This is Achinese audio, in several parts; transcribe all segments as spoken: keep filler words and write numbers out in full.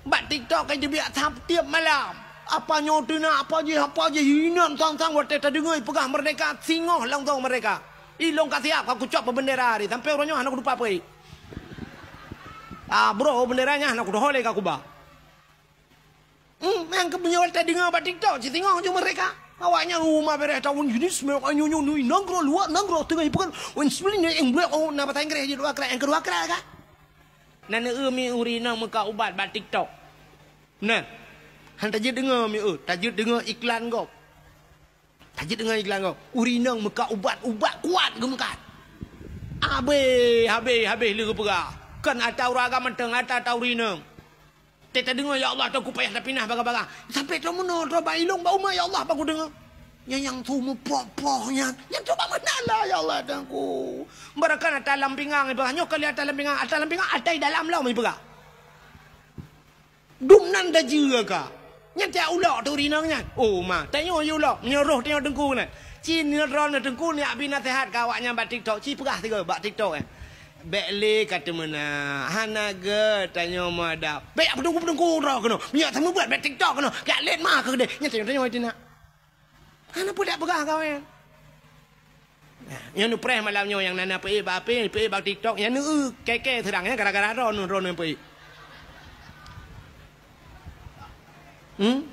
Bak TikTok ka jibiak sab tiep malam. Apa nyoe teunak, apa jih, apa jih, inan sang-sang watèe tadeungoe peugah merdeka, singoh langsong merdeka. Ilong ka siap, ka kucok peubendera hari, sampai uroe nyoe hana kutupa peue. Ah, bro, bendera nyan hana kudoh lé ka kuba. Hmm, nyang keu meunyoe tadeungoe bak TikTok, cit singoh ju merdeka. Awaknyan uma bereh tahun jenis, nyoe, nyoe, nyoe, nanggroe luwa, nanggroe teungoh ipeugah, wen sebenarnya yang blek, oh, na bahasa Inggris je dua kali, yang kedua kali kan. Nan eu mi ureueng inong meuka ubat bak TikTok. Nah, han tajeuet deungoe mi eu, tajeuet deungoe iklan gob. Tajeuet deungoe iklan gob. Ureueng inong meuka ubat, ubat kuat geumeukat. Habéh, habéh, habéh lé geupeugah. Kon ata ureueng agam mantong, ata, ata ureueng inong. Teuka deungoe, "Ya Allah, Teungku payah tapinah baga-baga." Sampai troh meunoe, troh bak ilong, bak uma, "Ya Allah, baku deungoe." Nyan nyang su meupoh-poh nyan. Nyan coba meunan lah, "Ya Allah, Teungku." Barakan ata lam pingang ipeugah. Nyoe kali ata lam pingang, ata lam pingang, ata i dalam lom ipeugah. Dum nan dajeue ka. Nyan tiak ulok tu rinong nyan. Oh, ma, tanyoe yue ulok. Meunyoe roh tanyoe Teungku nyan. Ci nyoe droeneuh Teungku nyak bi naseuhat keu awaknyan bak TikTok. Ci peugah sigoe bak TikTok, eh. Bèk lé ka teumeunak. Hana gèt tanyoe meuadab. Bèk peudungku-peudungku droe keunoe. Meunyoe tameubuet bèk TikTok keunoe. Kajak lét ma keu keudeh. Nyan tanyoe, tanyoe teunak. Hana peue dak peugah kawén. Nah, nyoe neupreh malam nyoe nyang na, na peuék bak H P, peuék bak TikTok, nyan neu kèe-kèe seurang nyan gara-gara droeneuh, droeneuh peuék. Hmm?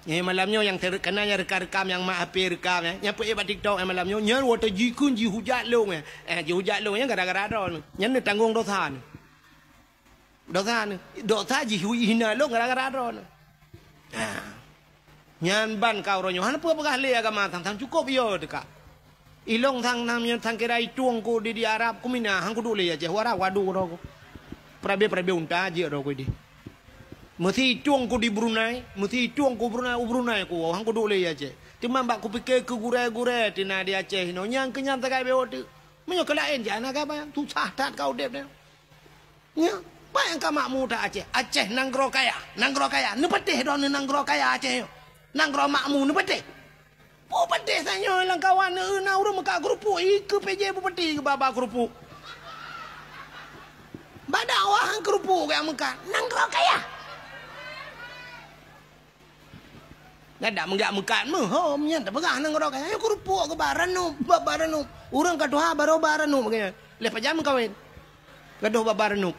Nyan malam nyoe nyang ter-, kana nyang rekam-rekam nyang mak H P rekam nyan, nyang peuék bak TikTok nyan malam nyoe, nyan watèe jikheun jihujat lôn nyan. Eh, jihujat lôn nyan gara-gara droeneuh. Nyan neutanggong dosa neuh. Dosa neuh. Dosa jih hina lôn gara-gara droeneuh. Ha. Nyan ban ka uroe nyoe. Hana peue peugah lé agama sang, sang cukôp yo teuka. Ilong sang, sang, sang kira itueng ku di, di Arab ku mina, han kuduek lé Aceh. Arab wadu droe ku. Perabe-perabe unta jeuet droe ku di. Meusi itueng ku di Brunei, meusi itueng ku Brunei, u Brunei ku, han kuduek lé Aceh. Teuma bak kupike keu gurèe-gurèe teuh na di Aceh inoe, nyang keu nyan sagai bewok teuk. Meunyoe keu laén jak na gaba, susah that ka udép nyoe. Nyoe, peue nyang ka makmu that Aceh? Aceh nanggroe kaya, nanggroe kaya. Neupatéh droeneuh nanggroe kaya Aceh nyoe. Nanggroe makmu neupatéh. Bupati tanyoe lam kawan, na ureueng meukat keurupuk, ikeue P J bupati keu ba-ba keurupuk. Bak dakwah keurupuk gaya meukat, nanggroe kaya. Nyan dak meugak meukat meuhom, nyan tapeugah nanggroe kaya. Nyoe keurupuk keu ba ranup, ba, ba ranup. Ureueng ka tuha barô ba ranup gaya. Lheuh pajan meukawen. Gadôh ba, ba ranup.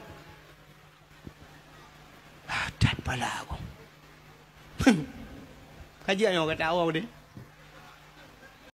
Ah, that pala aku. Kaji nyoe kata awak deh.